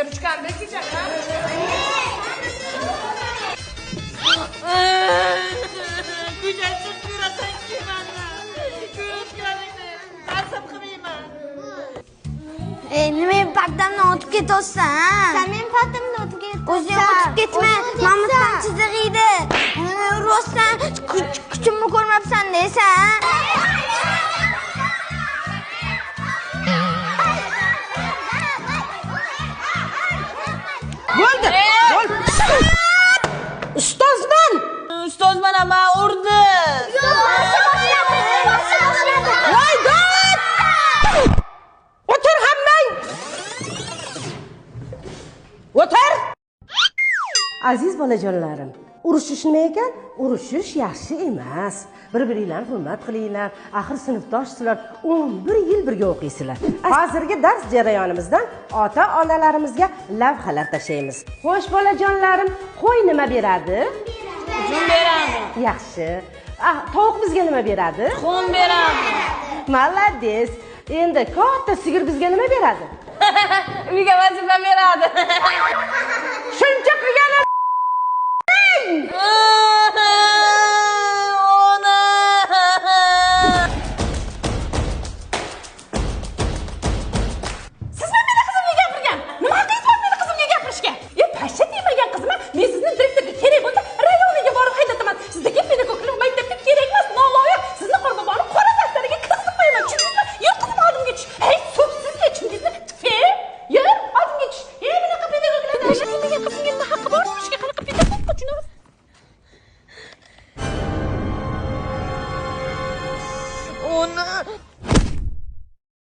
Ruchkani bekitacak ha? Ko'chaga chiqib yurasan mani. Ko'rishganingni nasib qilmayman. Nima partamdan o'tib ketyapsan? Sen benim partamdan o'tib ketyapsan. O'zing o'tib ketma. Mamutdan chiziq edi. Rostdan kuchimni ko'rmabsan deysan. Bo'ldi. Bo'ldi. Ustozman. Ustozman ama urdi. Voy dod! O'tir hammang. O'tir. Aziz bolajonlarim, urushish nima ekan? Urushish yaxshi emas. Bir-biringlarni hurmat qilinglar. Axir sinfdoshsizlar, 11 yil birga o'qiysizlar. Hozirgi dars jarayonimizdan ota-onalarimizga lavhalar tashlaymiz. Xo'sh bolajonlarim, qo'y nima beradi? Jun beradi. Yaxshi. Tovuq bizga nima beradi? Tuxum beradi. Молодец. Endi katta sigir bizga nima beradi? Uyga vazifa beradi. Shuncha qilgani.